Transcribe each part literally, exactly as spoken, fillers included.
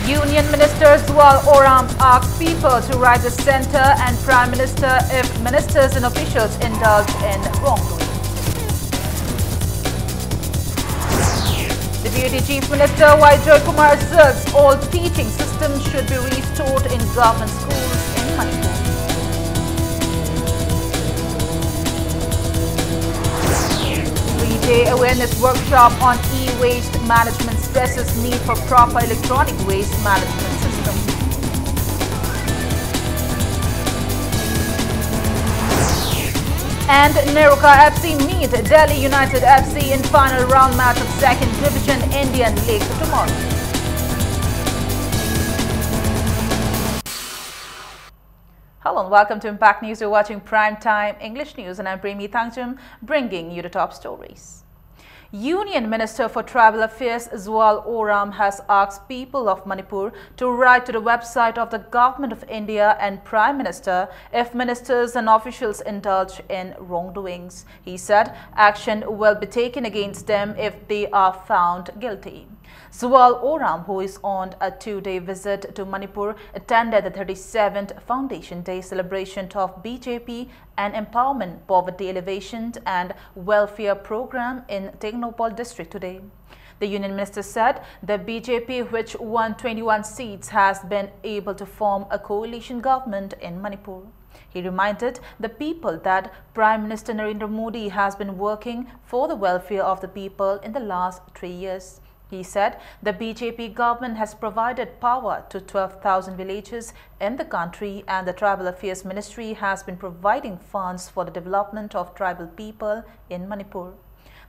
Union Minister Zual Oram asks people to write the centre and Prime Minister if ministers and officials indulge in wrongdoing. Deputy Chief Minister Y Jayakumar says all teaching systems should be restored in government schools in Manipur. Three-day awareness workshop on e-waste management stresses need for proper electronic waste management system. And Neroka F C meet Delhi United F C in final round match of Second Division Indian League tomorrow. Hello and welcome to Impact News. You're watching Prime Time English News, and I'm Premi Thangjum, bringing you the top stories. Union Minister for Tribal Affairs Zual Oram has asked people of Manipur to write to the website of the Government of India and Prime Minister if ministers and officials indulge in wrongdoings. He said action will be taken against them if they are found guilty. Zual Oram, who is on a two-day visit to Manipur, attended the thirty-seventh Foundation Day celebration of B J P and Empowerment, Poverty Alleviation and Welfare Program in Tengnoupal district today. The Union Minister said the B J P, which won twenty-one seats, has been able to form a coalition government in Manipur. He reminded the people that Prime Minister Narendra Modi has been working for the welfare of the people in the last three years. He said the B J P government has provided power to twelve thousand villages in the country, and the Tribal Affairs Ministry has been providing funds for the development of tribal people in Manipur.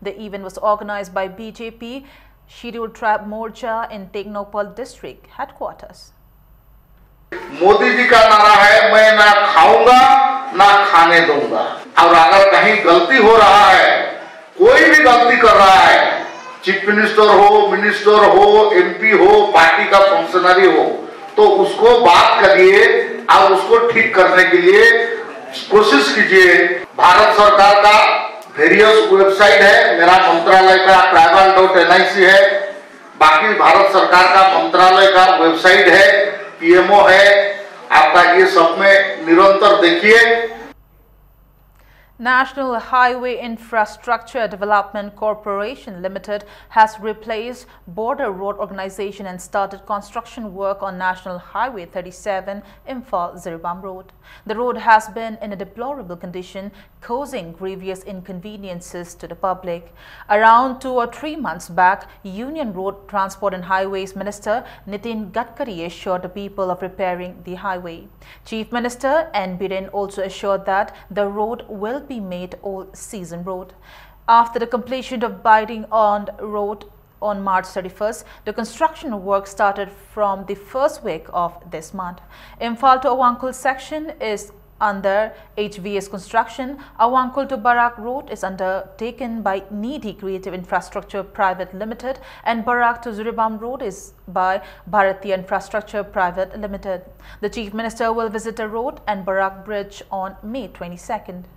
The event was organized by B J P Scheduled Tribe Morcha in Tengnoupal district headquarters. Modi ji का नारा है, मैं ना खाऊंगा ना खाने दूंगा। और अगर कहीं गलती हो रहा है, कोई भी गलती कर रहा है, चीफ मिनिस्टर हो, मिनिस्टर हो, एमपी हो, पार्टी का फंक्शनरी हो, तो उसको बात करिए और उसको ठीक करने के लिए कोशिश कीजिए। भारत सरकार का वेरियस वेबसाइट है, मेरा मंत्रालय का ट्राइबल डॉट एनआईसी है, बाकी भारत सरकार का मंत्रालय का वेबसाइट है, पीएमओ है, आपका ये सब में निरंतर देखिए। National Highway Infrastructure Development Corporation Limited has replaced Border Road Organization and started construction work on National Highway thirty-seven, Imphal Jiribam Road. The road has been in a deplorable condition, causing grievous inconveniences to the public. Around two or three months back, Union Road Transport and Highways Minister Nitin Gadkari assured the people of repairing the highway. Chief Minister N Biren also assured that the road will be made all season road. After the completion of Bairing on road on March thirty-first, the construction work started from the first week of this month. Imphal to Awangkhul section is under H V S construction. Awangkhul to Barak Road is undertaken by Nidhi Creative Infrastructure Private Limited, and Barak to Jiribam Road is by Bharatiya Infrastructure Private Limited. The Chief Minister will visit the road and Barak Bridge on May twenty-second.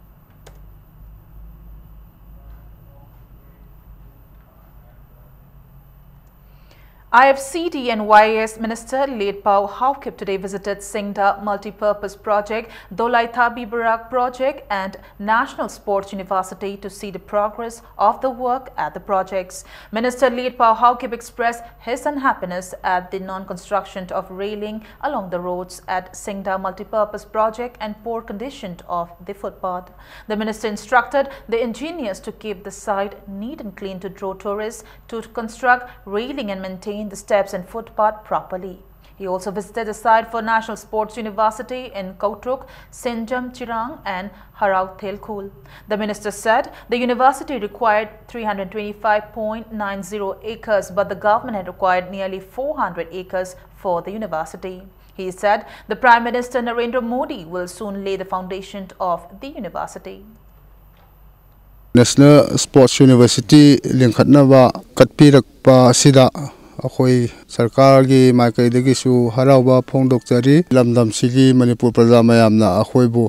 I F C D and Y S Minister Letpao Haokip today visited Singda Multipurpose Project, Dolai Thabi Barak Project, and National Sports University to see the progress of the work at the projects. Minister Letpao Haokip expressed his unhappiness at the non-construction of railing along the roads at Singda Multipurpose Project and poor condition of the footpath. The minister instructed the engineers to keep the site neat and clean to draw tourists, to construct railing and maintain the steps and footpath properly. He also visited the site for National Sports University in Kautruk, Senjam Chirang, and Harau Thelkhul. The minister said the university required three hundred twenty-five point nine zero acres, but the government had required nearly four hundred acres for the university. He said the Prime Minister Narendra Modi will soon lay the foundation of the university. National Sports University ꯂꯤꯡꯈꯠꯅꯕ ꯀꯠꯄꯤꯔꯛꯄ ꯑꯁꯤꯗ ꯑꯩꯈꯣꯏ ꯁꯔꯀꯥꯔꯒꯤ ꯃꯥꯏꯀꯩꯗꯒꯤꯁꯨ ꯍꯔꯥꯎꯕ ꯐꯣꯡꯗꯣꯛꯆꯔꯤ꯫ ꯂꯝꯗꯝꯁꯤꯒꯤ ꯃꯅꯤꯄꯨꯔ ꯄ꯭ꯔꯖꯥ ꯃꯌꯥꯝꯅ ꯑꯩꯈꯣꯏꯕꯨ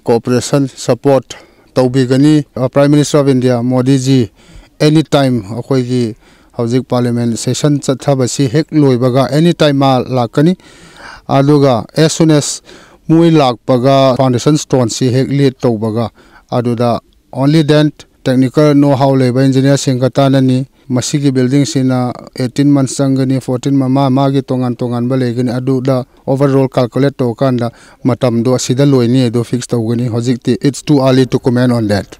cooperation support ꯇꯧꯕꯤꯒꯅꯤ꯫ Prime Minister of India ꯃꯣꯗꯤꯖꯤ anytime ꯑꯩꯈꯣꯏꯒꯤ ꯍꯧꯖꯤꯛ Parliament session ꯆꯠꯊꯕꯁꯤ ꯍꯦꯛ ꯂꯣꯏꯕꯒ any time ꯃꯥ ꯂꯥꯛꯀꯅꯤ꯫ ꯑꯗꯨꯒ as soon as ꯃꯣꯏ ꯂꯥꯛꯄꯒ foundation stone ꯁꯤ ꯍꯦꯛ laid ꯇꯧꯕꯒ, ꯑꯗꯨꯗ only then technical know how ꯂꯩꯕ engineer ꯁꯤꯡꯒ ꯇꯥꯟꯅꯅꯤ꯫ ꯃꯁꯤꯒꯤ building ꯁꯤꯅ eighteen months ꯆꯪꯒꯅꯤ, fourteen ꯃ-, ꯃꯥ ꯃꯥꯒꯤ ꯇꯣꯉꯥꯟ ꯇꯣꯉꯥꯟꯕ ꯂꯩꯒꯅꯤ꯫ ꯑꯗꯨꯗ overall calculate ꯇꯧꯔꯀꯥꯟꯗ ꯃꯇꯝꯗꯣ ꯑꯁꯤꯗ ꯂꯣꯏꯅꯤ ꯑꯗꯨ fix ꯇꯧꯒꯅꯤ꯫ ꯍꯧꯖꯤꯛꯇꯤ it's too early to comment on that.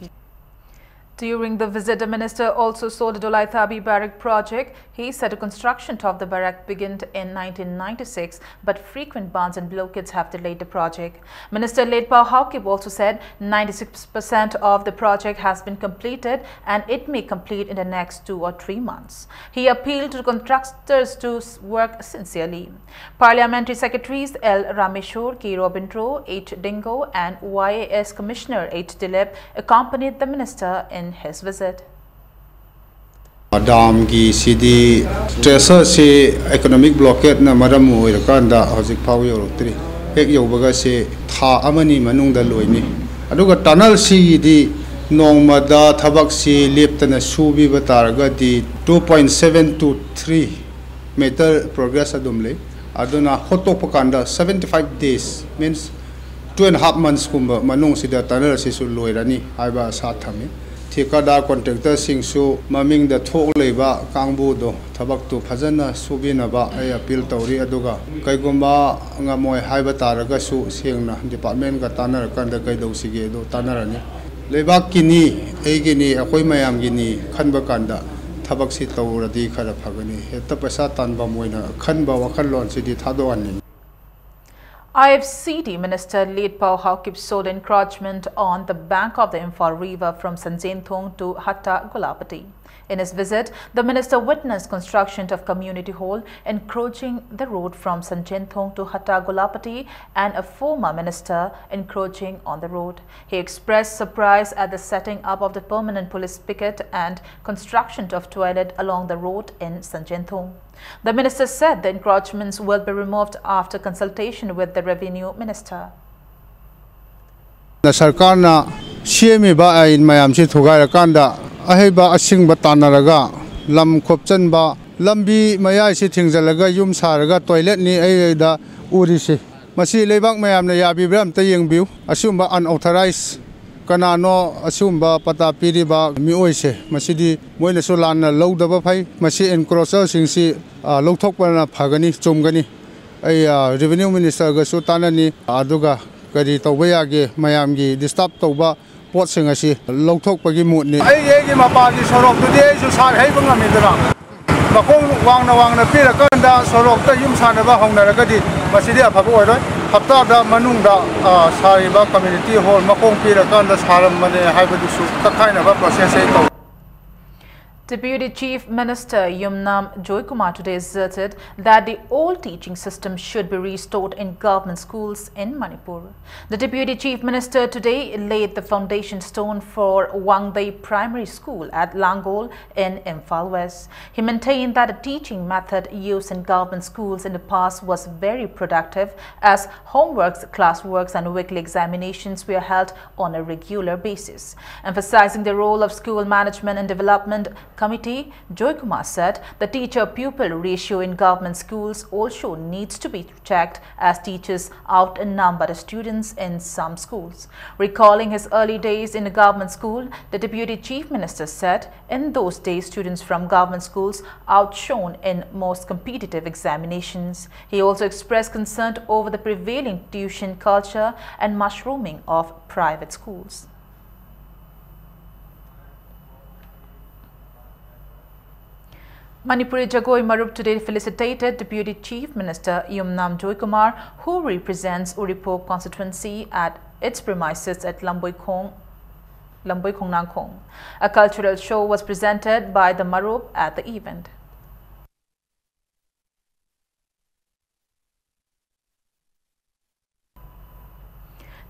During the visit, the minister also saw the Dolaithabi Barrack project. He said the construction of the barrack began in nineteen ninety-six, but frequent bans and blockades have delayed the project. Minister Letpao Haokip also said ninety-six percent of the project has been completed and it may complete in the next two or three months. He appealed to contractors to s-, work sincerely. Parliamentary Secretaries L Rameshwar, K Robindro, H Dingo, and Y A S Commissioner H Dilip accompanied the minister in his visit. Dam ꯒꯤ ꯁꯤꯗꯤ treasureꯁꯤ economic blockadeꯅ ꯃꯔꯝ ꯑꯣꯏꯔꯀꯥꯟꯗ ꯍꯧꯖꯤꯛ ꯐꯥꯎ ꯌꯧꯔꯛꯇ꯭ꯔꯤ꯫ ꯍꯦꯛ ꯌꯧꯕꯒ ꯁꯤ ꯊꯥ ꯑꯃꯅꯤ ꯃꯅꯨꯡꯗ ꯂꯣꯏꯅꯤ꯫ ꯑꯗꯨꯒ tunnel ꯁꯤꯒꯤꯗꯤ ꯅꯣꯡꯃꯗ ꯊꯕꯛꯁꯤ ꯂꯦꯞꯇꯅ ꯁꯨꯕꯤꯕ ꯇꯥꯔꯒꯗꯤ two point seven two three meter progress ꯑꯗꯨꯝ ꯂꯩ꯫ ꯑꯗꯨꯅ ꯍꯣꯠꯇꯣꯛꯄ ꯀꯥꯟꯗ seventy five days, means two and half months ꯀꯨꯝꯕ ꯃꯅꯨꯡꯁꯤꯗ tunnel ꯑꯁꯤꯁꯨ ꯂꯣꯏꯔꯅꯤ ꯍꯥꯏꯕ ꯑꯁꯥ ꯊꯝꯃꯤ꯫ ꯊꯤꯀꯥꯗꯥꯔ contractorꯁꯤꯡꯁꯨ ꯃꯃꯤꯡꯗ ꯊꯣꯛꯂꯤꯕ ꯀꯥꯡꯕꯨꯗꯣ ꯊꯕꯛꯇꯨ ꯐꯖꯅ ꯁꯨꯕꯤꯅꯕ ꯑꯩ appeal ꯇꯧꯔꯤ꯫ ꯑꯗꯨꯒ ꯀꯩꯒꯨꯝꯕ ꯉꯝꯃꯣꯏ ꯍꯥꯏꯕ ꯇꯥꯔꯒꯁꯨ ꯁꯦꯡꯅ departmentꯒ ꯇꯥꯟꯅꯔꯀꯥꯟꯗ ꯀꯩꯗꯧꯁꯤꯒꯦ ꯑꯗꯨ ꯇꯥꯟꯅꯔꯅꯤ꯫ ꯂꯩꯕꯥꯛꯀꯤꯅꯤ, ꯑꯩꯒꯤꯅꯤ, ꯑꯩꯈꯣꯏ ꯃꯌꯥꯝꯒꯤꯅꯤ ꯈꯟꯕ ꯀꯥꯟꯗ ꯊꯕꯛꯁꯤ ꯇꯧꯔꯗꯤ ꯈꯔ ꯐꯒꯅꯤ꯫ ꯍꯦꯛꯇ ꯄꯩꯁꯥ ꯇꯥꯟꯐꯝ ꯑꯣꯏꯅ ꯈꯟꯕ ꯋꯥꯈꯜꯂꯣꯟꯁꯤꯗꯤ ꯊꯥꯗꯣꯛꯍꯟꯅꯤꯡꯉꯤ꯫ I F C D Minister Letpao Haokip saw the encroachment on the bank of the Imphal River from Sanjenthong to Hatta Golapati. In his visit, the minister witnessed construction of community hall encroaching the road from Sanjenthong to Hatta Golapati and a former minister encroaching on the road. He expressed surprise at the setting up of the permanent police picket and construction of toilet along the road in Sanjenthong. The minister said the encroachments will be removed after consultation with the revenue minister. ꯁꯔꯀꯥꯔꯅ ꯁꯦꯝꯃꯤꯕ ꯑꯥꯏꯟ ꯃꯌꯥꯝꯁꯤ ꯊꯨꯒꯥꯏꯔꯀꯥꯟꯗ ꯑꯍꯩꯕ ꯑꯁꯤꯡꯕ ꯇꯥꯟꯅꯔꯒ ꯂꯝ ꯈꯣꯞꯆꯟꯕ, ꯂꯝꯕꯤ ꯃꯌꯥꯏꯁꯤ ꯊꯤꯡꯖꯤꯜꯂꯒ ꯌꯨꯝ ꯁꯥꯔꯒ ꯇꯣꯏꯂꯦꯠꯅꯤ ꯑꯩꯗ ꯎꯔꯤꯁꯤ꯫ ꯃꯁꯤ ꯂꯩꯕꯥꯛ ꯃꯌꯥꯝꯅ ꯌꯥꯕꯤꯕ꯭ꯔꯥ ꯑꯝꯇ ꯌꯦꯡꯕꯤꯌꯨ꯫ ꯑꯁꯤꯒꯨꯝꯕ unauthorized ꯀꯅꯥꯅꯣ ꯑꯁꯤꯒꯨꯝꯕ ꯄꯇꯥ ꯄꯤꯔꯤꯕ ꯃꯤꯑꯣꯏꯁꯦ? ꯃꯁꯤꯗꯤ ꯃꯣꯏꯅꯁꯨ ꯂꯥꯟꯅ ꯂꯧꯗꯕ ꯐꯩ꯫ ꯃꯁꯤ encroacherꯁꯤꯡꯁꯤ, ꯑ, ꯂꯧꯊꯣꯛꯄꯅ ꯐꯒꯅꯤ, ꯆꯨꯝꯒꯅꯤ꯫ ꯑꯩ, ꯑ, revenue ministerꯒꯁꯨ ꯇꯥꯟꯅꯅꯤ, ꯑꯗꯨꯒ ꯀꯔꯤ ꯇꯧꯕ ꯌꯥꯒꯦ, ꯃꯌꯥꯝꯒꯤ disturb ꯇꯧꯕ ꯄꯣꯠꯁꯤꯡ ꯑꯁꯤ ꯂꯧꯊꯣꯛꯄꯒꯤ ꯃꯨꯠꯅꯤ꯫ ꯑꯩꯒꯤ, ꯑꯩꯒꯤ ꯃꯄꯥꯒꯤ ꯁꯣꯔꯣꯛꯇꯨꯗꯤ ꯑꯩꯁꯨ ꯁꯥꯠ ꯍꯩꯕ ꯉꯝꯃꯤꯗꯅ꯫ ꯃꯈꯣꯡ ꯋꯥꯡꯅ ꯋꯥꯡꯅ ꯄꯤꯔꯀꯥꯟꯗ ꯁꯣꯔꯣꯛꯇ ꯌꯨꯝ ꯁꯥꯟꯅꯕ ꯍꯧꯅꯔꯒꯗꯤ ꯃꯁꯤꯗꯤ ꯑꯐꯕ ꯑꯣꯏꯔꯣꯏ꯫ ꯍꯞꯇꯥꯗ ꯃꯅꯨꯡꯗ, ꯑ, ꯁꯥꯔꯤꯕ community hall ꯃꯈꯣꯡ ꯄꯤꯔꯀꯥꯟꯗ ꯁꯥꯔꯝꯕꯅꯦ ꯍꯥꯏꯕꯗꯨꯁꯨ ꯇꯛꯈꯥꯏꯅꯕ process ꯑꯩ ꯇꯧ꯫ Deputy Chief Minister Yumnam Joykumar today asserted that the old teaching system should be restored in government schools in Manipur. The Deputy Chief Minister today laid the foundation stone for Wangdei Primary School at Langol in Imphal West. He maintained that the teaching method used in government schools in the past was very productive, as homeworks, classworks, and weekly examinations were held on a regular basis. Emphasizing the role of school management and development committee, Joykumar said the teacher-pupil ratio in government schools also needs to be checked, as teachers outnumber the students in some schools. Recalling his early days in a government school, the Deputy Chief Minister said in those days students from government schools outshone in most competitive examinations. He also expressed concern over the prevailing tuition culture and mushrooming of private schools. Manipuri Jagoi Marup today felicitated Deputy Chief Minister Yumnam Joykumar, who represents Uripok constituency, at its premises at Lamboi Khong, Lamboi Khongnangkhong. A cultural show was presented by the Marup at the event.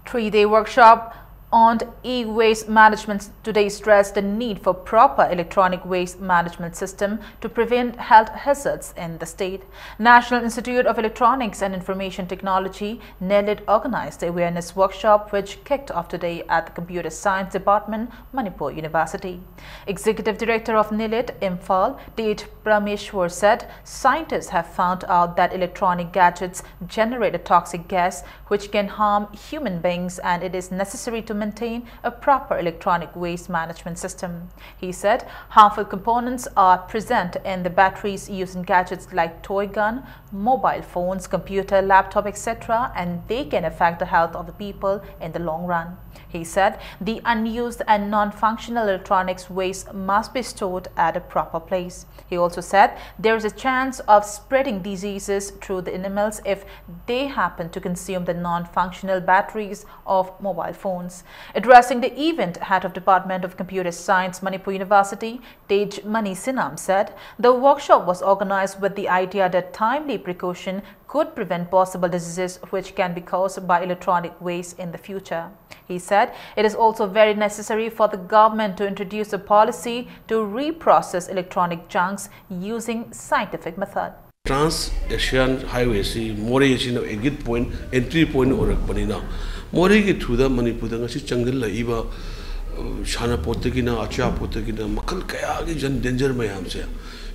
Three-day workshop On e-waste management, today stressed the need for proper electronic waste management system to prevent health hazards in the state. National Institute of Electronics and Information Technology, NELIT, organized the awareness workshop, which kicked off today at the Computer Science Department, Manipur University. Executive Director of NELIT, Imphal, Tej Prameshwar, said scientists have found out that electronic gadgets generate a toxic gas which can harm human beings, and it is necessary to maintain a proper electronic waste management system. He said harmful components are present in the batteries used in gadgets like toy gun, mobile phones, computer, laptop, et cetera, and they can affect the health of the people in the long run. He said the unused and non-functional electronics waste must be stored at a proper place. He also said there is a chance of spreading diseases through the animals if they happen to consume the non-functional batteries of mobile phones. Addressing the event, head of Department of Computer Science, Manipur University, Tej Mani Sinam, said the workshop was organized with the idea that timely precaution could prevent possible diseases which can be caused by electronic waste in the future. He said it is also very necessary for the government to introduce a policy to reprocess electronic junks using scientific method. Trans Asian Highway ꯑꯁꯤ ꯃꯣꯔꯦ ꯑꯁꯤꯅ exit point, entry point ꯑꯣꯏꯔꯛꯄꯅꯤꯅ, ꯃꯣꯔꯦꯒꯤ through ꯗ ꯃꯅꯤꯄꯨꯔꯗ ꯉꯁꯤ ꯆꯪꯁꯤꯜꯂꯛꯏꯕ, ꯑ, ꯁꯥꯟꯅꯄꯣꯠꯇꯒꯤꯅ, ꯑꯆꯥꯄꯣꯠꯇꯒꯤꯅ, ꯃꯈꯜ ꯀꯌꯥꯒꯤ ꯖꯟ danger ꯃꯌꯥꯝꯁꯦ,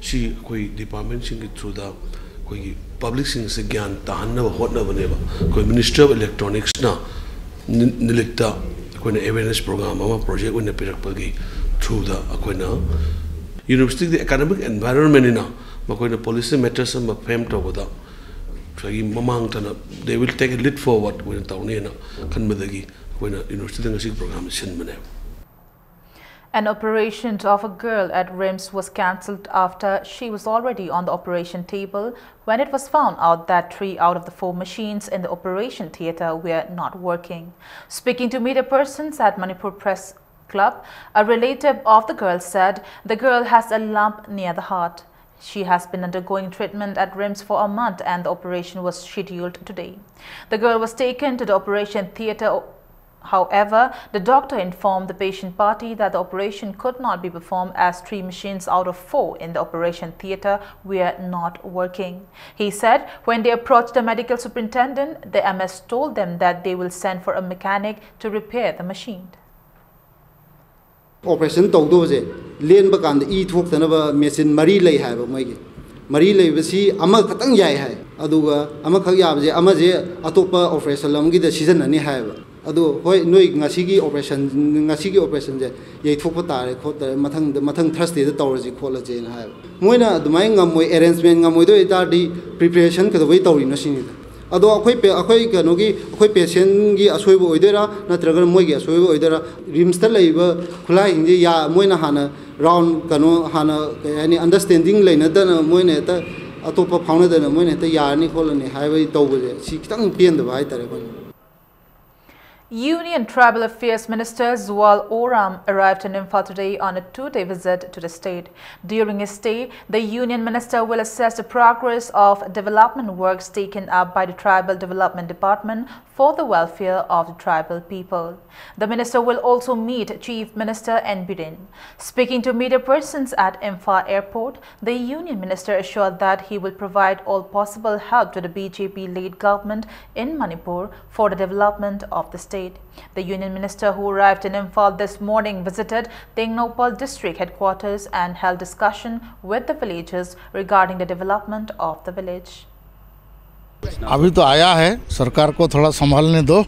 ꯁꯤ ꯑꯩꯈꯣꯏ department ꯁꯤꯡꯒꯤ through ꯗ ꯑꯩꯈꯣꯏꯒꯤ public ꯁꯤꯡ ꯑꯁꯤ ꯒ꯭ꯌꯥꯟ ꯇꯥꯍꯟꯅꯕ ꯍꯣꯠꯅꯕꯅꯦꯕ꯫ ꯑꯩꯈꯣꯏ Ministry of Electronics ꯅ ꯅꯤ-, NELIT ꯇ ꯑꯩꯈꯣꯏꯅ awareness program ꯑꯃ project ꯑꯣꯏꯅ ꯄꯤꯔꯛꯄꯒꯤ through ꯗ ꯑꯩꯈꯣꯏꯅ university ꯒꯤ academic environment ꯅꯤꯅ ꯃꯈꯣꯏꯅ policy matters ꯑꯃ frame ꯇꯧꯕꯗ ꯉꯁꯥꯏꯒꯤ ꯃꯃꯥꯡ ꯇꯥꯅ they will take a lead forward ꯑꯣꯏꯅ ꯇꯧꯅꯤꯅ ꯈꯟꯕꯗꯒꯤ ꯑꯩꯈꯣꯏꯅ university ꯗ ꯉꯁꯤꯒꯤ program ꯁꯤꯟꯕꯅꯦꯕ꯫ An operation of a girl at RIMS was cancelled after she was already on the operation table when it was found out that three out of the four machines in the operation theatre were not working. Speaking to media persons at Manipur Press Club, a relative of the girl said the girl has a lump near the heart. She has been undergoing treatment at RIMS for a month and the operation was scheduled today. The girl was taken to the operation theatre However, the doctor informed the patient party that the operation could not be performed as three machines out of four in the operation theatre were not working. He said when they approached the medical superintendent, the M S told them that they will send for a mechanic to repair the machine. Operation ꯇꯧꯗꯧꯕꯁꯦ ꯂꯦꯟꯕ ꯀꯥꯟꯗ E ꯊꯣꯛꯇꯅꯕ machine ꯃꯔꯤ ꯂꯩ ꯍꯥꯏꯕ꯫ ꯃꯣꯏꯒꯤ ꯃꯔꯤ ꯂꯩꯕꯁꯤ ꯑꯃꯈꯛꯇꯪ ꯌꯥꯏ ꯍꯥꯏ꯫ ꯑꯗꯨꯒ ꯑꯃꯈꯛ ꯌꯥꯕꯁꯦ ꯑꯃꯁꯦ ꯑꯇꯣꯞꯄ ꯑꯣꯄꯔꯦꯁꯟ ꯑꯃꯒꯤꯗ ꯁꯤꯖꯤꯟꯅꯅꯤ ꯍꯥꯏꯕ꯫ ꯑꯗꯣ ꯍꯣꯏ, ꯅꯣꯏ ꯉꯁꯤꯒꯤ ꯑꯣꯄꯔꯦꯁꯟ, ꯉꯁꯤꯒꯤ ꯑꯣꯄꯔꯦꯁꯟꯁꯦ ꯌꯩꯊꯣꯛꯄ ꯇꯥꯔꯦ ꯈꯣꯠꯇꯔꯦ, ꯃꯊꯪꯗ, ꯃꯊꯪ ꯊꯔꯁꯗꯦꯗ ꯇꯧꯔꯁꯤ ꯈꯣꯠꯂꯁꯦꯅ ꯍꯥꯏꯕ꯫ ꯃꯣꯏꯅ ꯑꯗꯨꯃꯥꯏꯅ ꯉꯝꯃꯣꯏ, ꯑꯦꯔꯦꯟꯖꯃꯦꯟ ꯉꯝꯃꯣꯏꯗꯣꯏ ꯑꯣꯏꯇꯥꯔꯗꯤ ꯄ꯭ꯔꯤꯄꯦꯔꯦꯁꯟ ꯀꯩꯗꯧꯕꯩ ꯇꯧꯔꯤꯅꯣ ꯁꯤꯅꯤꯗ꯫ ꯑꯗꯣ ꯑꯩꯈꯣꯏ ꯄꯦ-, ꯑꯩꯈꯣꯏ ꯀꯩꯅꯣꯒꯤ, ꯑꯩꯈꯣꯏ ꯄꯦꯁꯦꯟꯒꯤ ꯑꯁꯣꯏꯕ ꯑꯣꯏꯗꯣꯏꯔꯥ ꯅꯠꯇ꯭ꯔꯒꯅ ꯃꯣꯏꯒꯤ ꯑꯁꯣꯏꯕ ꯑꯣꯏꯗꯣꯏꯔꯥ? ꯔꯤꯝꯁꯇ ꯂꯩꯔꯤꯕ ꯈꯨꯠꯂꯥꯏꯁꯤꯡꯁꯦ ꯌꯥ-, ꯃꯣꯏꯅ ꯍꯥꯟꯅ ꯔꯥꯎꯟ ꯀꯩꯅꯣ, ꯍꯥꯟꯅ ꯀꯩ ꯍꯥꯏꯅꯤ, ꯑꯟꯗꯔꯁꯇꯦꯟꯗꯤꯡ ꯂꯩꯅꯗꯅ ꯃꯣꯏꯅ ꯍꯦꯛꯇ ꯑꯇꯣꯞꯄ ꯐꯥꯎꯅꯗꯅ ꯃꯣꯏꯅ ꯍꯦꯛꯇ ꯌꯥꯔꯅꯤ ꯈꯣꯠꯂꯅꯤ ꯍꯥꯏꯕꯒꯤ ꯇꯧꯕꯁꯦ, ꯁꯤ ꯈꯤꯇꯪ ꯄꯦꯟꯗꯕ ꯍꯥꯏꯇꯥꯔꯦ ꯑꯩꯈꯣꯏꯅ꯫ Union Tribal Affairs Minister Zual Oram arrived in Imphal today on a two-day visit to the state. During his stay, the Union Minister will assess the progress of development works taken up by the Tribal Development Department for the welfare of the tribal people. The minister will also meet Chief Minister N Biren. Speaking to media persons at Imphal Airport, the Union Minister assured that he will provide all possible help to the B J P-led government in Manipur for the development of the state. The Union Minister, who arrived in Imphal this morning, visited Tengnoupal district headquarters and held discussion with the villagers regarding the development of the village. अभी तो आया है, सरकार को थोड़ा संभालने दो,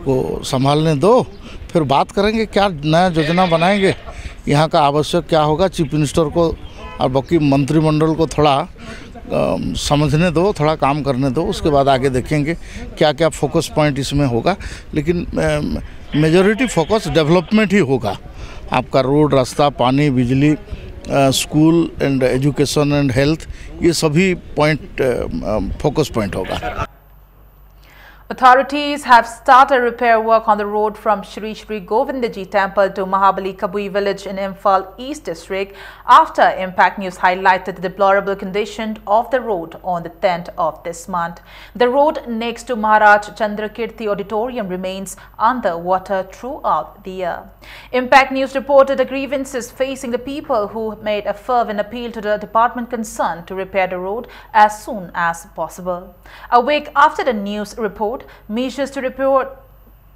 को संभालने दो, फिर बात करेंगे क्या नया योजना बनाएंगे, यहाँ का आवश्यक क्या होगा। चीफ मिनिस्टर को और बाकी मंत्रिमंडल को थोड़ा अम, समझने दो, थोड़ा काम करने दो, उसके बाद आगे देखेंगे क्या क्या फोकस पॉइंट इसमें होगा। लेकिन मेजोरिटी फोकस डेवलपमेंट ही होगा। आपका रोड, रास्ता, पानी, बिजली, school and education and health, ये सभी पॉइंट फोकस पॉइंट होगा। A Authorities have started repair work on the road from Shri Shri Govindaji Temple to Mahabali Kabui village in Imphal East District after Impact News highlighted the deplorable condition of the road on the tenth of this month. The road next to Maharaj Chandrakirti Auditorium remains under water throughout the year. Impact News reported the grievances facing the people, who made a fervent appeal to the department concerned to repair the road as soon as possible. A week after the news report, measures to report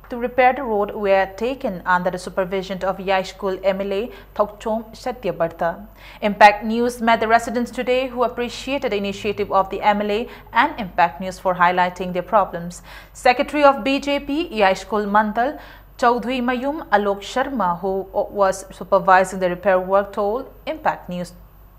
to repair the road were taken under the supervision of Yaishkul M L A Thokchom Satyabarta. Impact News met the residents today, who appreciated the initiative of the M L A and Impact News for highlighting their problems. Secretary of B J P Yaishkul Mandal, Chaudhary Mayum Alok Sharma, who was supervising the repair work, told Impact News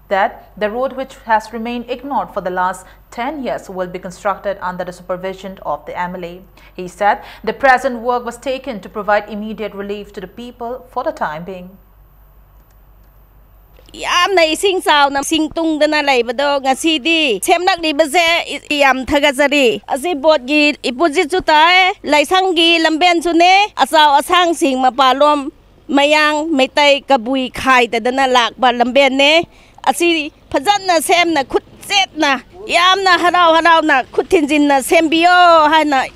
that the road, which has remained ignored for the last ten years, will be constructed under the supervision of the M L A. He said the present work was taken to provide immediate relief to the people for the time being. ꯌꯥꯝꯅ ꯏꯁꯤꯡ ꯆꯥꯎꯅ ꯏꯁꯤꯡ ꯇꯨꯡꯗꯅ ꯂꯩꯕꯗꯣ ꯉꯁꯤꯗꯤ ꯁꯦꯝꯂꯛꯂꯤꯕꯁꯦ ꯌꯥꯝ ꯊꯥꯒꯠꯆꯔꯤ꯫ ꯑꯁꯤ ꯕꯣꯠꯀꯤ ꯏꯄꯨꯖꯤꯠꯁꯨ ꯇꯥꯏ, ꯂꯥꯏꯁꯪꯒꯤ ꯂꯝꯕꯦꯟꯁꯨꯅꯦ, ꯑꯆꯥꯎ ꯑꯁꯥꯡꯁꯤꯡ ꯃꯄꯥꯟꯂꯣꯝ ꯃꯌꯥꯡ ꯃꯩꯇꯩ ꯀꯕꯨꯏ ꯈꯥꯏꯗꯗꯅ ꯂꯥꯛꯄ ꯂꯝꯕꯦꯟꯅꯦ꯫ ꯑꯁꯤ ꯐꯖꯅ ꯁꯦꯝꯅ ꯈꯨꯠ ꯆꯦꯠꯅ ꯌꯥꯝꯅ ꯍꯔꯥꯎ ꯍꯔꯥꯎꯅ ꯈꯨꯠ ꯊꯤꯟꯖꯤꯟꯅ ꯁꯦꯝꯕꯤꯌꯣ ꯍꯥꯏꯅ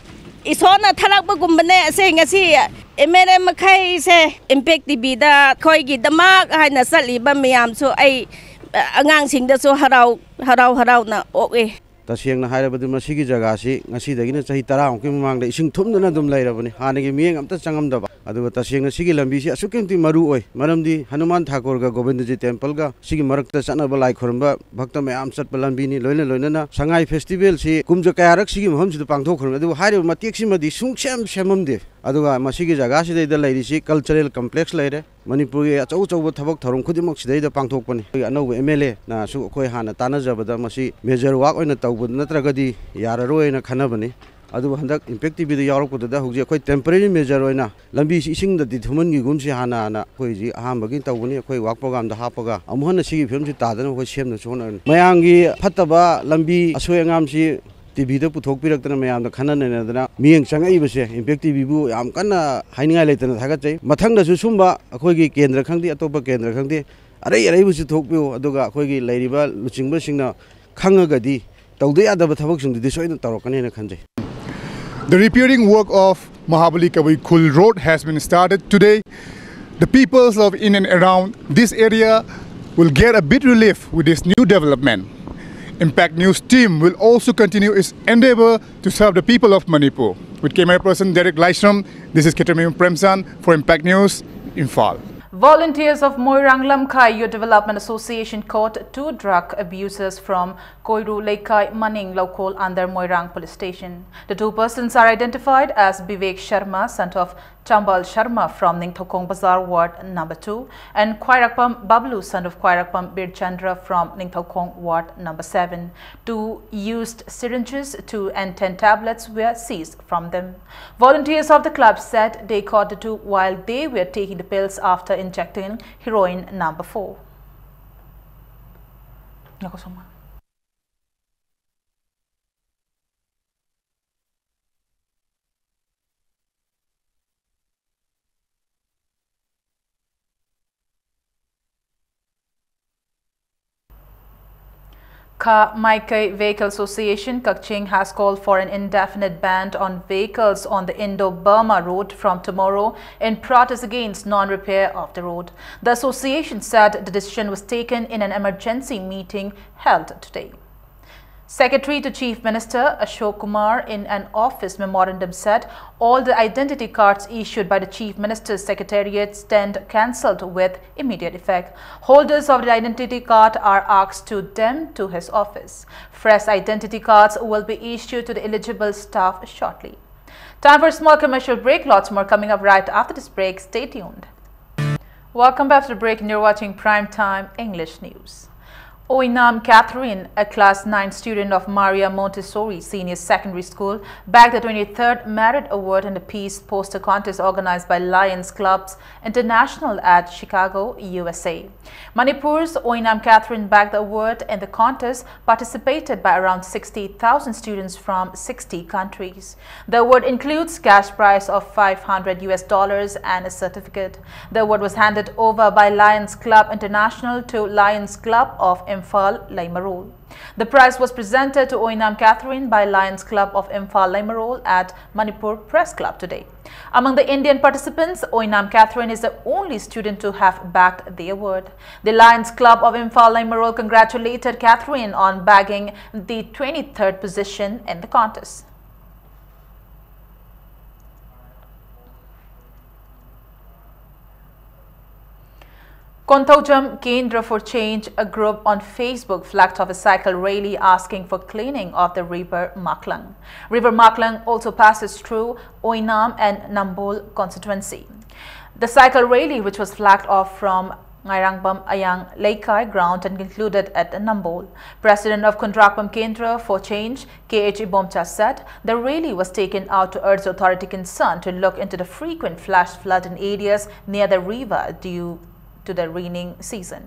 ꯏꯁꯣꯔꯅ ꯊꯥꯔꯛꯄꯒꯨꯝꯕꯅꯦ꯫ ꯑꯁꯤ ꯉꯁꯤ ꯑꯦꯝ ꯑꯦꯜ ꯑꯦ ꯃꯈꯩꯁꯦ ꯏꯝꯄꯦꯛ ꯇꯤ ꯚꯤꯗ ꯑꯩꯈꯣꯏꯒꯤꯗꯃꯛ ꯍꯥꯏꯅ ꯆꯠꯂꯤꯕ ꯃꯌꯥꯝꯁꯨ ꯑꯩ ꯑꯉꯥꯡꯁꯤꯡꯗꯁꯨ ꯍꯔꯥꯎ ꯍꯔꯥꯎ ꯍꯔꯥꯎꯅ ꯑꯣꯛꯑꯦ꯫ ꯇꯁꯦꯡꯅ ꯍꯥꯏꯔꯕꯗꯤ ꯃꯁꯤꯒꯤ ꯖꯒꯥꯁꯤ ꯉꯁꯤꯗꯒꯤꯅ ꯆꯍꯤ ꯇꯔꯥꯃꯨꯛꯀꯤ ꯃꯃꯥꯡꯗ ꯏꯁꯤꯡ ꯊꯨꯝꯗꯨꯅ ꯑꯗꯨꯝ ꯂꯩꯔꯕꯅꯤ, ꯍꯥꯟꯅꯒꯤ ꯃꯤꯠꯌꯦꯡ ꯑꯝꯇ ꯆꯪꯉꯝꯗꯕ꯫ ꯑꯗꯨꯒ ꯇꯁꯦꯡꯅ ꯁꯤꯒꯤ ꯂꯝꯕꯤꯁꯤ ꯑꯁꯨꯛꯀꯤ ꯃꯇꯤꯛ ꯃꯔꯨ ꯑꯣꯏ, ꯃꯔꯝꯗꯤ ꯍꯅꯨꯃꯥꯟ ꯊꯥꯀꯨꯔꯒ ꯒꯣꯕꯤꯟꯗꯖꯤ ꯇꯦꯝꯄꯜꯒ ꯁꯤꯒꯤ ꯃꯔꯛꯇ ꯆꯠꯅꯕ ꯂꯥꯏ ꯈꯨꯔꯨꯝꯕ ꯚꯛꯇ ꯃꯌꯥꯝ ꯆꯠꯄ ꯂꯝꯕꯤꯅꯤ꯫ ꯂꯣꯏꯅ ꯂꯣꯏꯅꯅ ꯁꯉꯥꯏ ꯐꯦꯁꯇꯤꯚꯦꯜꯁꯤ ꯀꯨꯝꯖ ꯀꯌꯥꯔꯛ ꯁꯤꯒꯤ ꯃꯐꯝꯁꯤꯗ ꯄꯥꯡꯊꯣꯛꯈ꯭ꯔꯕꯅꯤ, ꯑꯗꯨꯕꯨ ꯍꯥꯏꯔꯤꯕ ꯃꯇꯦꯛꯁꯤꯃꯗꯤ ꯁꯨꯡꯁꯦꯝ ꯁꯦꯝꯃꯝꯗꯦ꯫ ꯑꯗꯨꯒ ꯃꯁꯤꯒꯤ ꯖꯒꯥꯁꯤꯗꯩꯗ ꯂꯩꯔꯤꯁꯤ ꯀꯜꯆꯔꯦꯜ ꯀꯝꯄ꯭ꯂꯦꯛꯁ ꯂꯩꯔꯦ, ꯃꯅꯤꯄꯨꯔꯒꯤ ꯑꯆꯧ ꯑꯆꯧꯕ ꯊꯕꯛ ꯊꯧꯔꯝ ꯈꯨꯗꯤꯡꯃꯛ ꯁꯤꯗꯩꯗ ꯄꯥꯡꯊꯣꯛꯄꯅꯤ꯫ ꯑꯩꯈꯣꯏꯒꯤ ꯑꯅꯧꯕ ꯑꯦꯝ ꯑꯦꯜ ꯑꯦꯅꯁꯨ ꯑꯩꯈꯣꯏ ꯍꯥꯟꯅ ꯇꯥꯟꯅꯖꯕꯗ ꯃꯁꯤ ꯃꯦꯖꯔ ꯋꯥꯛ ꯑꯣꯏꯅ ꯇꯧꯕ ꯅꯠꯇ꯭ꯔꯒꯗꯤ ꯌꯥꯔꯔꯣꯏꯅ ꯈꯟꯅꯕꯅꯤ꯫ ꯑꯗꯨꯕꯨ ꯍꯟꯗꯛ ꯏꯝꯄꯦꯛ ꯇꯤ ꯚꯤꯗ ꯌꯥꯎꯔꯛꯄꯗꯨꯗ ꯍꯧꯖꯤꯛ ꯑꯩꯈꯣꯏ ꯇꯦꯝꯄꯔꯦꯔꯤ ꯃꯦꯖꯔ ꯑꯣꯏꯅ ꯂꯝꯕꯤꯁꯤ ꯏꯁꯤꯡꯗꯗꯤ ꯊꯨꯝꯍꯟꯈꯤꯒꯨꯝꯁꯤ ꯍꯥꯟꯅꯅ ꯑꯩꯈꯣꯏ ꯍꯧꯖꯤꯛ ꯑꯍꯥꯟꯕꯒꯤ ꯇꯧꯕꯅꯤ꯫ ꯑꯩꯈꯣꯏ ꯋꯥꯛ ꯄ꯭ꯔꯣꯒ꯭ꯔꯥꯝꯗ ꯍꯥꯞꯄꯒ ꯑꯃꯨꯛ ꯍꯟꯅ ꯁꯤꯒꯤ ꯐꯤꯕꯝꯁꯤ ꯇꯥꯗꯅꯕ ꯑꯩꯈꯣꯏ ꯁꯦꯝꯅꯕꯁꯨ ꯍꯣꯠꯅꯔꯅꯤ꯫ ꯃꯌꯥꯝꯒꯤ ꯐꯠꯇꯕ ꯂꯝꯕꯤ ꯑꯁꯣꯏ ꯑꯉꯥꯝꯁꯤ ꯇꯤꯚꯤꯗ ꯄꯨꯊꯣꯛꯄꯤꯔꯛꯇꯅ ꯃꯌꯥꯝꯅ ꯈꯟꯅ ꯅꯩꯅꯗꯅ ꯃꯤꯠꯌꯦꯡ ꯆꯪꯉꯛꯏꯕꯁꯦ ꯏꯝꯄꯦꯛ ꯇꯤꯚꯤꯕꯨ ꯌꯥꯝ ꯀꯟꯅ ꯍꯥꯏꯅꯤꯡꯉꯥꯏ ꯂꯩꯇꯅ ꯊꯥꯒꯠꯆꯩ꯫ ꯃꯊꯪꯗꯁꯨ ꯁꯨꯝꯕ ꯑꯩꯈꯣꯏꯒꯤ ꯀꯦꯟꯗ꯭ꯔ ꯈꯪꯗꯦ, ꯑꯇꯣꯞꯄ ꯀꯦꯟꯗ꯭ꯔ ꯈꯪꯗꯦ, ꯑꯔꯩ ꯑꯔꯩꯕꯁꯨ ꯊꯣꯛꯄꯤꯌꯨ, ꯑꯗꯨꯒ ꯑꯩꯈꯣꯏꯒꯤ ꯂꯩꯔꯤꯕ ꯂꯨꯆꯤꯡꯕꯁꯤꯡꯅ ꯈꯪꯉꯒꯗꯤ ꯇꯧꯗ ꯌꯥꯗꯕ ꯊꯕꯛꯁꯤꯡꯗꯨꯗꯤ ꯁꯣꯏꯗꯅ ꯇꯧꯔꯛꯀꯅꯦꯅ ꯈꯟꯖꯩ꯫ The repairing work of Mahabali Kavai Khul Road has been started today. The peoples of in and around this area will get a bit relief with this new development. Impact News team will also continue its endeavor to serve the people of Manipur. With camera person Derek Laishram, this is Ketamim Premsan for Impact News, Imphal. Volunteers of Moirang Lamkhai Youth Development Association caught two drug abusers from Koiru Leikai Maning Laukol under Moirang Police Station. The two persons are identified as Bivek Sharma, son of Chambal Sharma from Ningthoukong Bazar Ward number two, and Khwairakpam Bablu, son of Khwairakpam Birchandra from Ningthoukong Ward number seven. Two used syringes, two and ten tablets were seized from them. Volunteers of the club said they caught the two while they were taking the pills after injecting heroin number four. Kha Maikai Vehicle Association Kakching has called for an indefinite ban on vehicles on the Indo-Burma road from tomorrow in protest against non-repair of the road. The association said the decision was taken in an emergency meeting held today. Secretary to Chief Minister Ashok Kumar in an office memorandum said all the identity cards issued by the Chief Minister's Secretariat stand cancelled with immediate effect. Holders of the identity card are asked to them to his office. Fresh identity cards will be issued to the eligible staff shortly. Time for a small commercial break. Lots more coming up right after this break. Stay tuned. Welcome back to the break, and you're watching Prime Time English News. Oinam Catherine, a class nine student of Maria Montessori Senior Secondary School, bagged the twenty-third Merit Award in the Peace Poster Contest organized by Lions Clubs International at Chicago, U S A. Manipur's Oinam Catherine bagged the award in the contest, participated by around sixty thousand students from sixty countries. The award includes cash prize of five hundred U S dollars and a certificate. The award was handed over by Lions Club International to Lions Club of Imphal, Leimarol. The prize was presented to Oinam Catherine by Lions Club of Imphal, Leimarol at Manipur Press Club today. Among the Indian participants, Oinam Catherine is the only student to have bagged the award. The Lions Club of Imphal, Leimarol congratulated Catherine on bagging the twenty-third position in the contest. Konthoujam Kendra for Change, a group on Facebook, flagged off a cycle rally asking for cleaning of the river Maklang. River Maklang also passes through Oinam and Nambol constituency. The cycle rally, which was flagged off from Ngairangpam Ayang Leikai ground and concluded at Nambol. President of Khundrakpam Kendra for Change, K H Ibomcha, said the rally was taken out to urge the authority concerned to look into the frequent flash flood in areas near the river due to the raining season.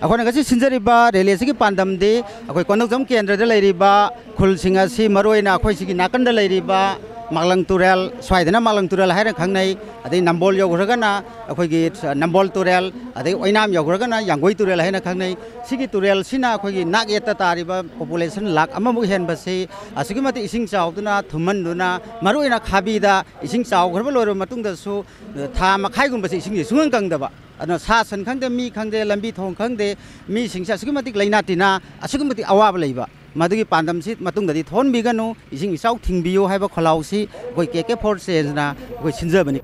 ꯑꯩꯈꯣꯏꯅ ꯉꯁꯤ ꯁꯤꯟꯖꯔꯤꯕ rally ꯑꯁꯤꯒꯤ ꯄꯥꯟꯗꯝꯗꯤ ꯑꯩꯈꯣꯏ ꯀꯣꯟꯊꯧꯖꯝ ꯀꯦꯟꯗ꯭ꯔꯗ ꯂꯩꯔꯤꯕ ꯈꯨꯜꯁꯤꯡ ꯑꯁꯤ, ꯃꯔꯨꯑꯣꯏꯅ ꯑꯩꯈꯣꯏ ꯁꯤꯒꯤ ꯅꯥꯀꯟꯗ ꯂꯩꯔꯤꯕ ꯃꯥꯛꯂꯪ ꯇꯨꯔꯦꯜ, ꯁ꯭ꯋꯥꯏꯗꯅ ꯃꯥꯛꯂꯪ ꯇꯨꯔꯦꯜ ꯍꯥꯏꯅ ꯈꯪꯅꯩ, ꯑꯗꯩ ꯅꯝꯕꯣꯜ ꯌꯧꯈ꯭ꯔꯒꯅ ꯑꯩꯈꯣꯏꯒꯤ ꯅꯝꯕꯣꯜ ꯇꯨꯔꯦꯜ, ꯑꯗꯩ ꯑꯣꯏꯅꯥꯝ ꯌꯧꯈ꯭ꯔꯒꯅ ꯌꯥꯡꯒꯣꯏ ꯇꯨꯔꯦꯜ ꯍꯥꯏꯅ ꯈꯪꯅꯩ꯫ ꯁꯤꯒꯤ ꯇꯨꯔꯦꯜꯁꯤꯅ ꯑꯩꯈꯣꯏꯒꯤ ꯅꯥꯛ ꯌꯦꯠꯇ ꯇꯥꯔꯤꯕ ꯄꯣꯄꯨꯂꯦꯁꯟ ꯂꯥꯛ ꯑꯃꯃꯨꯛ ꯍꯦꯟꯕꯁꯤ ꯑꯁꯨꯛꯀꯤ ꯃꯇꯤꯛ ꯏꯁꯤꯡ ꯆꯥꯎꯗꯨꯅ ꯊꯨꯝꯍꯟꯗꯨꯅ, ꯃꯔꯨꯑꯣꯏꯅ ꯈꯥꯕꯤꯗ ꯏꯁꯤꯡ ꯆꯥꯎꯈ꯭ꯔꯕ ꯂꯣꯏꯔꯕ ꯃꯇꯨꯡꯗꯁꯨ ꯊꯥ ꯃꯈꯥꯏꯒꯨꯝꯕꯁꯤ ꯏꯁꯤꯡꯁꯤ ꯁꯨꯡꯀꯪ ꯀꯪꯗꯕ꯫ ꯑꯗꯨꯅ ꯁꯥ ꯁꯟ ꯈꯪꯗꯦ, ꯃꯤ ꯈꯪꯗꯦ, ꯂꯝꯕꯤ ꯊꯣꯡ ꯈꯪꯗꯦ, ꯃꯤꯁꯤꯡꯁꯦ ꯑꯁꯨꯛꯀꯤ ꯃꯇꯤꯛ ꯂꯥꯏꯅꯥ ꯇꯤꯟꯅꯥ, ꯑꯁꯨꯛꯀꯤ ꯃꯇꯤꯛ ꯑꯋꯥꯕ ꯂꯩꯕ꯫ ꯃꯗꯨꯒꯤ ꯄꯥꯟꯗꯝꯁꯤ ꯃꯇꯨꯡꯗꯗꯤ ꯊꯣꯛꯍꯟꯕꯤꯒꯅꯨ, ꯏꯁꯤꯡ ꯏꯆꯥꯎ ꯊꯤꯡꯕꯤꯌꯨ ꯍꯥꯏꯕ ꯈꯣꯜꯂꯥꯎꯁꯤ ꯑꯩꯈꯣꯏ ꯀꯦ ꯀꯦ ꯐꯣꯔ ꯆꯦꯟꯖꯅ ꯑꯩꯈꯣꯏ ꯁꯤꯟꯖꯕꯅꯤ꯫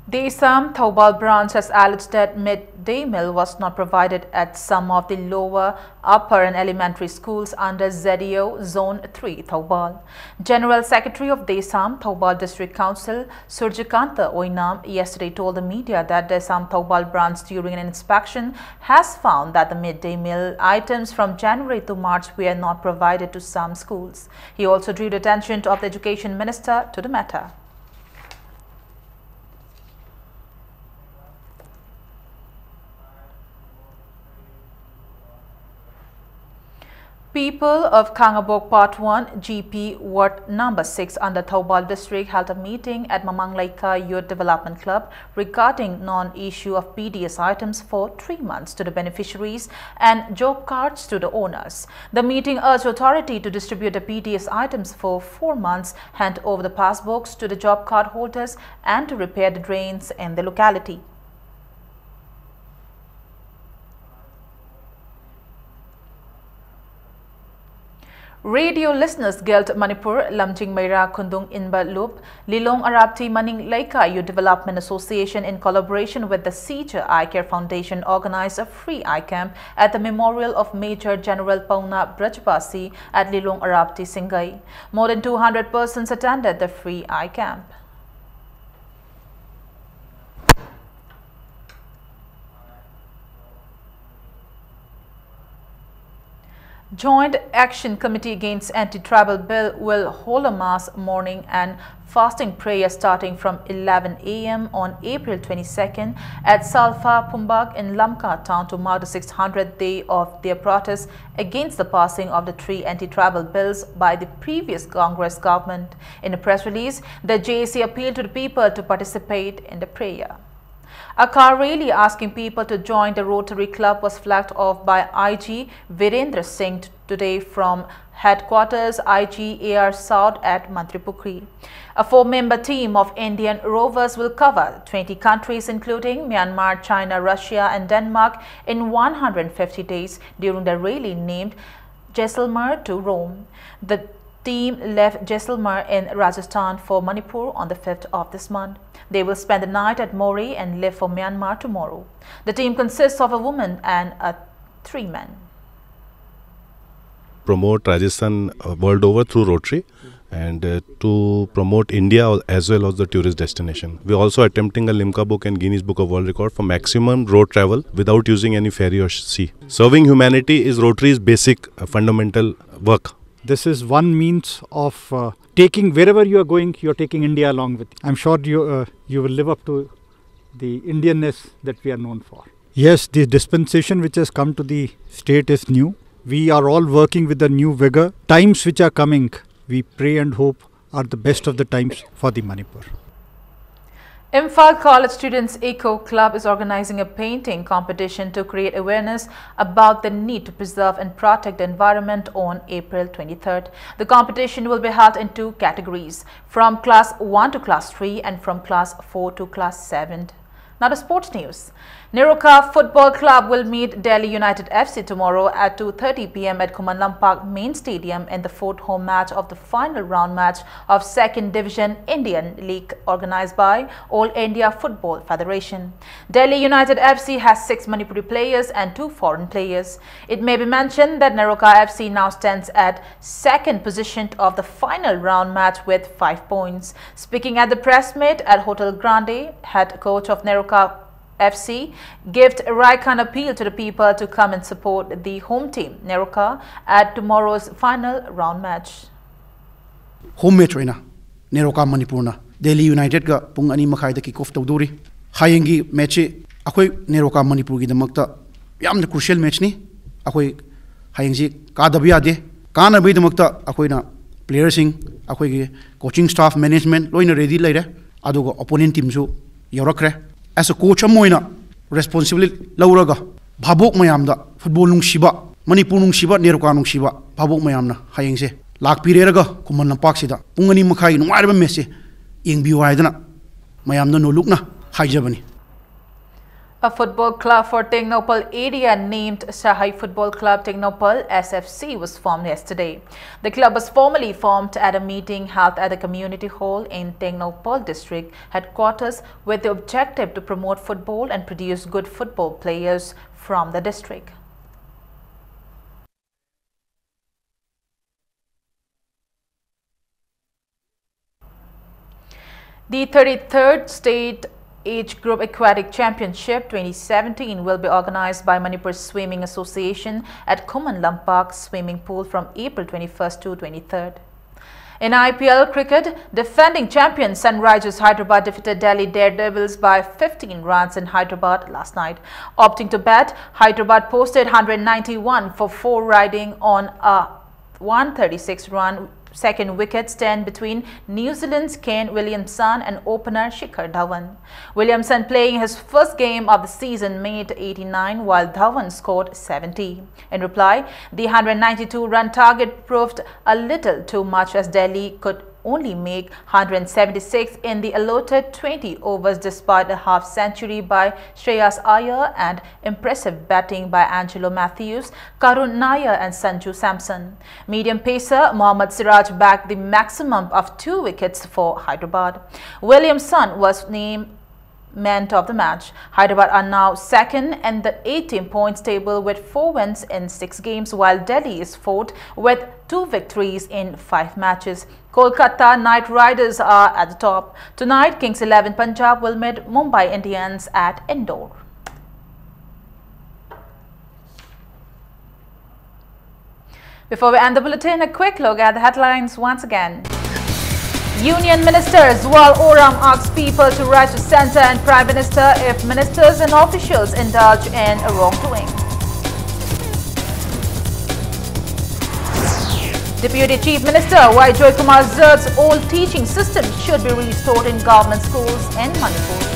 The Assam Thoubal branch has alleged that midday meal was not provided at some of the lower, upper and elementary schools under Z E O Zone three Thoubal. General Secretary of the Assam Thoubal District Council, Surjikanta Oinam, yesterday told the media that the Assam Thoubal branch, during an inspection, has found that the midday meal items from January to March were not provided to some schools. He also drew the attention of the education minister to the matter. People of Khangabok Part one, G P Ward number six under Thoubal District held a meeting at Mamang Leika Youth Development Club regarding non-issue of P D S items for three months to the beneficiaries and job cards to the owners. The meeting urged authority to distribute the P D S items for four months, hand over the passbooks to the job card holders, and to repair the drains in the locality. Radio listeners, Guilt Manipur, Lamjing Meira Khundung Inba Loop, Lilong Arapti Maning Leika Youth Development Association, in collaboration with the Sija Eye Care Foundation, organized a free eye camp at the memorial of Major General Pauna Brajbasi at Lilong Arapti Singai. More than two hundred persons attended the free eye camp. Joint Action Committee Against Anti-Tribal Bill will hold a mass mourning and fasting prayer starting from eleven a m on April twenty-second at Salfa Pumbak in Lamka town to mark the six hundredth day of their protest against the passing of the three anti-tribal bills by the previous Congress government. In a press release, the J A C appealed to the people to participate in the prayer. A car rally asking people to join the Rotary Club was flagged off by I G Virendra Singh today from headquarters I G A R South at Mantripukhri. A four-member team of Indian rovers will cover twenty countries including Myanmar, China, Russia and Denmark in one hundred fifty days during the rally named Jaisalmer to Rome. The Team left Jaisalmer in Rajasthan for Manipur on the fifth of this month. They will spend the night at Moreh and leave for Myanmar tomorrow. The team consists of a woman and a three men. Promote Rajasthan uh, world over through Rotary and uh, to promote India as well as the tourist destination. We are also attempting a Limca book and Guinness Book of World Record for maximum road travel without using any ferry or sea. Serving humanity is Rotary's basic uh, fundamental work. This is one means of uh, taking, wherever you are going, you are taking India along with you. I'm sure you, uh, you will live up to the Indianness that we are known for. Yes, the dispensation which has come to the state is new. We are all working with a new vigor. Times which are coming, we pray and hope, are the best of the times for the Manipur. Imphal College Students Eco Club is organizing a painting competition to create awareness about the need to preserve and protect the environment on April twenty-third. The competition will be held in two categories, from class one to class three and from class four to class seven. Now to sports news. NEROCA Football Club will meet Delhi United F C tomorrow at two thirty p m at Khuman Lampak Main Stadium in the fourth home match of the final round match of Second Division Indian League, organized by All India Football Federation. Delhi United F C has six Manipuri players and two foreign players. It may be mentioned that NEROCA F C now stands at second position of the final round match with five points. Speaking at the press meet at Hotel Grande, head coach of NEROCA F C, Gift Raikhan, appealed to the people to come and support the home team, NEROCA, at tomorrow's final round match. Home match ꯑꯣꯏꯅ NEROCA ꯃꯅꯤꯄꯨꯔꯅ ꯗꯦꯜꯂꯤ ꯌꯨꯅꯥꯏꯇꯦꯗꯀ ꯄꯨꯡ ꯑꯅꯤ ꯃꯈꯥꯏꯗ ꯀꯤꯛ of ꯇꯧꯗꯧꯔꯤ꯫ ꯍꯌꯦꯡꯒꯤ ꯃꯦꯠꯁꯁꯤ ꯑꯩꯈꯣꯏ NEROCA ꯃꯅꯤꯄꯨꯔꯒꯤꯗꯃꯛꯇ ꯌꯥꯝꯅ ꯀ꯭ꯔꯨꯁꯤꯌꯦꯜ ꯃꯦꯠꯁꯅꯤ꯫ ꯑꯩꯈꯣꯏ ꯍꯌꯦꯡꯁꯤ ꯀꯥꯗꯕ ꯌꯥꯗꯦ꯫ ꯀꯥꯅꯕꯒꯤꯗꯃꯛꯇ ꯑꯩꯈꯣꯏꯅ ꯄ꯭ꯂꯦꯌꯔꯁꯤꯡ, ꯑꯩꯈꯣꯏꯒꯤ ꯀꯣꯆꯤꯡ ꯁ꯭ꯇꯥꯐ, ꯃꯦꯅꯦꯖꯃꯦꯟꯠ ꯂꯣꯏꯅ ꯔꯦꯗꯤ ꯂꯩꯔꯦ꯫ ꯑꯗꯨꯒ ꯑꯣꯄꯣꯅꯦꯟꯠ ꯇꯤꯝꯁꯨ ꯌꯧꯔꯛꯈ꯭ꯔꯦ꯫ ꯑꯦꯁ ꯑ ꯀꯣꯆ ꯑꯃ ꯑꯣꯏꯅ ꯔꯦꯁꯄꯣꯟꯁꯤꯕꯤꯂꯤꯇꯤ ꯂꯧꯔꯒ ꯚꯥꯕꯣꯛ ꯃꯌꯥꯝꯗ, ꯐꯨꯠꯕꯣꯜ ꯅꯨꯡꯁꯤꯕ, ꯃꯅꯤꯄꯨꯔ ꯅꯨꯡꯁꯤꯕ, NEROCA ꯅꯨꯡꯁꯤꯕ ꯚꯥꯕꯣꯛ ꯃꯌꯥꯝꯅ ꯍꯌꯦꯡꯁꯦ ꯂꯥꯛꯄꯤꯔꯦꯔꯒ ꯈꯨꯃꯟ ꯂꯝꯄꯥꯛꯁꯤꯗ ꯄꯨꯡ ꯑꯅꯤ ꯃꯈꯥꯏꯒꯤ ꯅꯨꯡꯉꯥꯏꯔꯕ ꯃꯦꯠꯁꯁꯦ ꯌꯦꯡꯕꯤꯌꯨ ꯍꯥꯏꯗꯅ ꯃꯌꯥꯝꯗ ꯅꯣꯂꯨꯛꯅ ꯍꯥꯏꯖꯕꯅꯤ꯫ A football club for Tengnoupal area named Sahai Football Club Tengnoupal S F C was formed yesterday. The club was formally formed at a meeting held at the community hall in Tengnoupal district headquarters with the objective to promote football and produce good football players from the district. The thirty-third State Age Group Aquatic Championship twenty seventeen will be organized by Manipur Swimming Association at Khuman Lampak Swimming Pool from April twenty-first to twenty-third. In I P L cricket, defending champion Sunrisers Hyderabad defeated Delhi Daredevils by fifteen runs in Hyderabad last night. Opting to bat, Hyderabad posted one hundred ninety-one for four, riding on a one thirty-six run second wicket stand between New Zealand's Kane Williamson and opener Shikhar Dhawan. Williamson playing his first game of the season made eighty-nine, while Dhawan scored seventy. In reply, the one hundred ninety-two run target proved a little too much as Delhi could only make one hundred seventy-six in the allotted twenty overs despite a half century by Shreyas Iyer and impressive batting by Angelo Mathews, Karun Nair and Sanju Samson. Medium pacer Mohammad Siraj bagged the maximum of two wickets for Hyderabad. Williamson was named man of the match. Hyderabad are now second in the eighteen points table with four wins in six games, while Delhi is fourth with two victories in five matches. Kolkata Knight Riders are at the top. Tonight, Kings eleven Punjab will meet Mumbai Indians at Indore. Before we end the bulletin, a quick look at the headlines once again. Union Minister Zual Oram asks people to write to Centre and Prime Minister if ministers and officials indulge in wrongdoing. Deputy Chief Minister Y Joykumar Zerk's old teaching system should be restored in government schools in Manipur.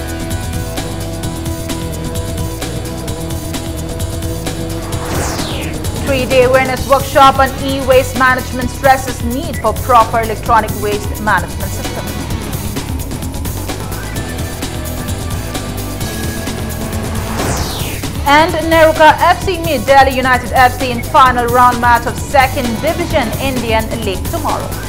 Three-day awareness workshop on e-waste management stresses need for proper electronic waste management system. And Neroka F C meet Delhi United F C in final round match of second division Indian League tomorrow.